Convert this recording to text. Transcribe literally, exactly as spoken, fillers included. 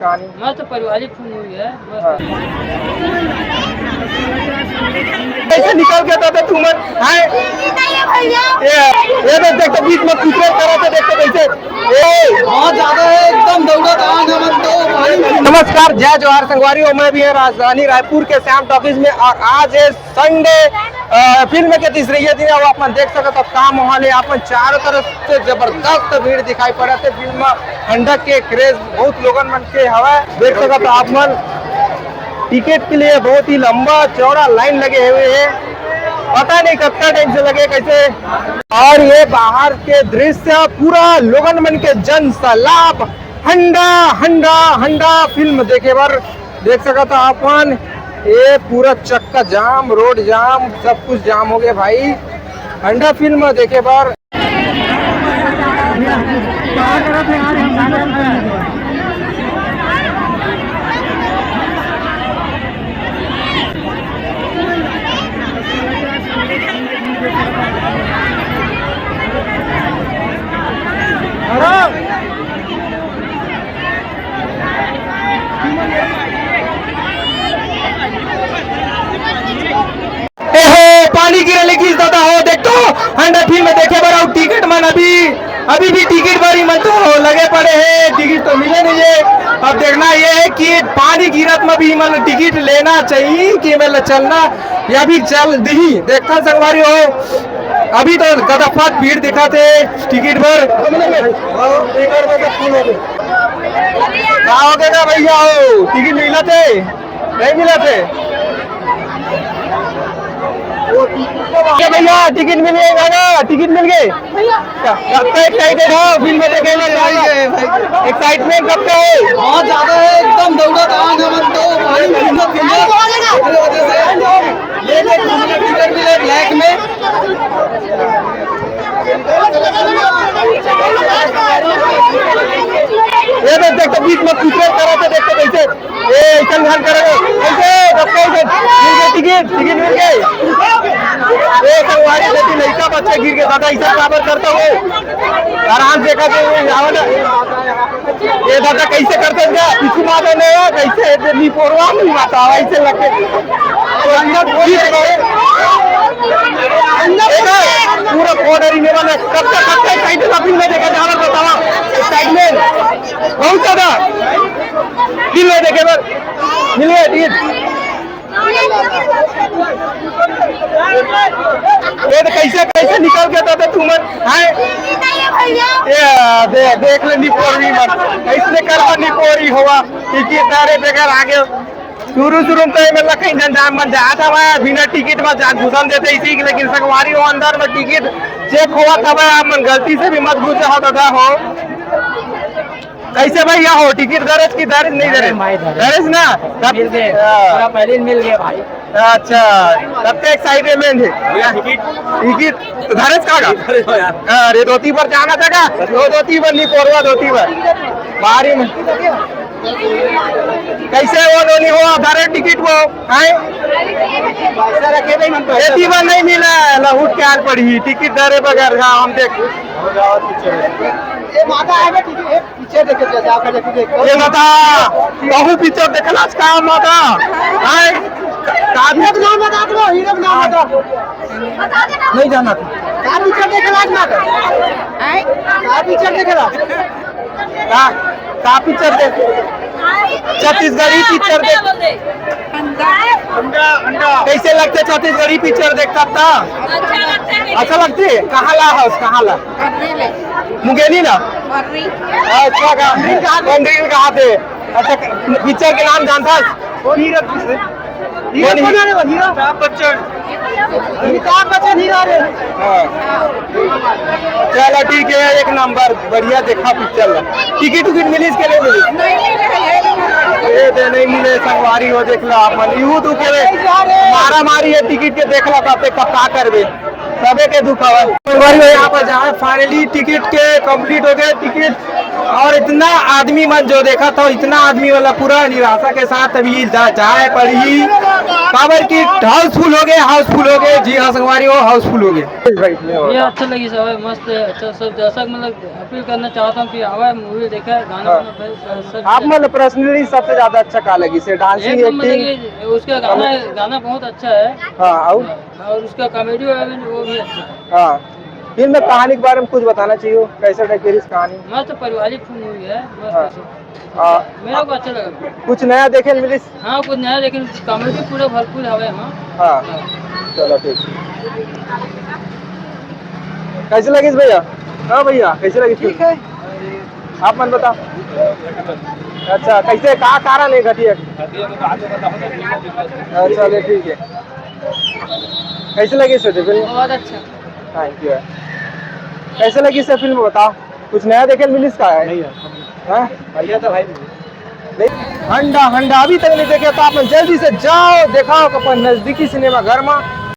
कहानी। मैं तो पारिवारिक फिल्म हुई है, मैं हाँ। कैसे निकल के तो तुम है? ये, ये तो देख, तो बीच में कुतरे तरह से देख, तो कैसे? ए! बहुत ज्यादा है, एकदम दौड़ा था, आगे मत दो, भाई। नमस्कार, जय जोहार संगवारी हो, मैं भी है राजधानी रायपुर के श्याम टॉकीज में और आज है संडे। अ, फिल्म के तीसरे ये दिन है, वो अपन देख सकत हो का माहौल है, अपन चारों तरफ से जबरदस्त भीड़ दिखाई पड़त हे। फिल्म हंडा के क्रेज बहुत लोगन मन के हवय, देख सकत हो आप मन। टिकट के लिए बहुत ही लंबा चौड़ा लाइन लगे हुए हैं, पता नहीं कतना टाइम से लगे कैसे। और ये बाहर के दृश्य पूरा लोगन मन के जन सैलाब हंडा हंडा हंडा फिल्म देखे बर देख सकत हो आप मन। ये पूरा चक्का जाम, रोड जाम, सब कुछ जाम हो गया भाई। हंडा फिल्म देखे बर। एहो, पानी गिरे लगिस दादा हो, देख तो, हंडा फिल्म देखे बर अउ टिकट मन अभी, अभी भी टिकट बर ही मन तो लगे पड़े हे, टिकट तो मिले नहीं हे। अब देखना ये है कि पानी गिरत में भी मन टिकट लेना चाहिए कि मतलब चलना या भी चल दिही। देखता संगवारी हो, अभी तो गदफात भीड़ दिखत हे टिकट बर। का हो गया भैया हो, टिकट मिलत हे? नहीं मिला थे। ये भैया, टिकट मिल गए दादा, टिकट मिल गए। कब का एक्साइटेड हो फिल्म देखे में? एक्साइटमेंट कब का है? बहुत ज्यादा है, एकदम दौड़ा था, आगे मत दो, भाई, फिल्म, फिल्म, ये देख, टिकट मिले ब्लैक में। ये देख, देख तो बीच में कुछ तरह से देख तो कैसे ए, ऐसन घाल करे। ऐसे, सबको ऐसे। मिल गए टिकट, टिकट मिल गए। ए, संगवारी देखी, लइका बच्चा गिर गए। दादा, ऐसा काबर करता हो? आराम से करते हुए जाओ ना। ए, दादा, कैसे करते हैं? पीछू मार रहे हो, कैसे है? नहीं, पोरवा नहीं माता, ऐसे लगे। तो अंदर घुस गए। अंदर ए, पूरा बॉर्डर ही में बना। कब तक, कब तक साइड में अभी मैं देखा, जाओ बताओ। साइड में। बहुत ज्यादा। मिल गए, देखे बर, मिल गए, ठीक। ये तो कैसे, कैसे निकल के तो तुम हैं? ये दे, देख ले निपोरी मत, कैसे करवा निपोरी होवा, टिकट दारे बगैर आगे। शुरू, शुरू में तो ये मतलब कहीं झंझाम बन जात हवा, बिना टिकट में जा घुसन देते इसी के, लेकिन संगवारी हो अंदर में टिकट चेक होवा था भाई, आप मन गलती से भी मत घुस जाओ दादा हो। कैसे भैया हो, टिकट दरेस कि दरेस नहीं दरेस? भाई, दरेस। दरेस ना? तब मिल गए। हाँ। पूरा पहले ही मिल गए भाई। अच्छा, तब तो एक्साइटमेंट है। भैया, टिकट। टिकट दरेस का का? अरे, धोती पर जाना था का? वो धोती पर नहीं, पोरवा धोती पर। बाहरी में। कैसे वो नोनी हो, दरे टिकट वो? हैं? पैसा रखे भाई, मन पैसा। एती बार नहीं मिला, लहुट के आल पड़ी, टिकट दरे बगैर, हाँ, हम देख। ये माता है ना, टिकट, ये पीछे देखे, जैसे आप पहले देख। ये दादा, कहूँ पिक्चर देखला का माता? हैं? का हीरो के नाम बता दो, हीरो के नाम बता। नहीं जाना था। का पिक्चर देखला आज माता? हैं? का पिक्चर देखला? का, का पिक्चर देख? छत्तीसगढ़ी पिक्चर देख। कैसे लगते छत्तीसगढ़ी पिक्चर देखता था? अच्छा लगते? कहाँ ला हस, कहाँ ला? मुंगेली ना? अच्छा, का, कौन दिन कहाँ थे? अच्छा, पिक्चर के नाम जानता हस? कौन हीरो? हीरो कौन कौन है वो हीरो? अमिताभ बच्चन। अमिताभ बच्चन हीरो रे। हाँ। चलो ठीक है, एक नंबर, बढ़िया देखा पिक्चर ला। टिकट उकट मिली इसके लिए मिली? ये दे नहीं मिले, संगवारी हो, देख लो आप मन। यू तो के मारा मारी है टिकट के, देख लो कब तक कब का करबे। सबे के दुख हवय। संगवारी हो, यहाँ पर जहाँ finally टिकट के complete हो गए टिकट, और इतना आदमी मन जो देखा था, इतना आदमी वाला पूरा निराशा के साथ अभी जा, जाए पड़ी, काबर कि हाउसफुल हो गए, हाउसफुल हो गए। जी हाँ संगवारी हो, हाउसफुल हो गए। ये अच्छा लगी सब, मस्त है, अच्छा सब दर्शक मतलब अपील करना चाहता हूँ कि आवे मूवी देखे, गाना हाँ। वाना भाई, सब आप मतलब पर्सनली सबसे ज्यादा अच्छा का लगी से डांसिंग, एक नंबर एक्टिंग? लगी, उसका गाना, गाना बहुत अच्छा है। हाँ, और? और उसका कॉमेडी वो भी अच्छा है। हाँ, फिल्म में कहानी के बारे में कुछ बताना चाहिए, कैसे टाइप की रही कहानी? मस्त पारिवारिक फिल्म हुई है, मस्त हाँ। है। हाँ। मेरे को अच्छा लगा। कुछ नया देखे मिलिस? हाँ, कुछ नया, लेकिन कॉमेडी पूरा भरपूर हवे हाँ। हाँ, चलो ठीक। कैसे लगिस भैया? हाँ भैया, कैसे लगिस? ठीक है। आप मन बताओ। अच्छा, कैसे, का कारण है घटिया? अच्छा, ले ठीक है। कैसे लगिस छोटे फिल्म? बहुत अच्छा। Thank you. कैसे लगिस फिल्म बताओ? कुछ नया देखे मिलिस का है? नहीं है। हाँ? भैया तो भाई नहीं। हंडा हंडा अभी तक नहीं देखे तो आप मन जल्दी से जाओ, देखाओ अपन नजदीकी सिनेमा घर में।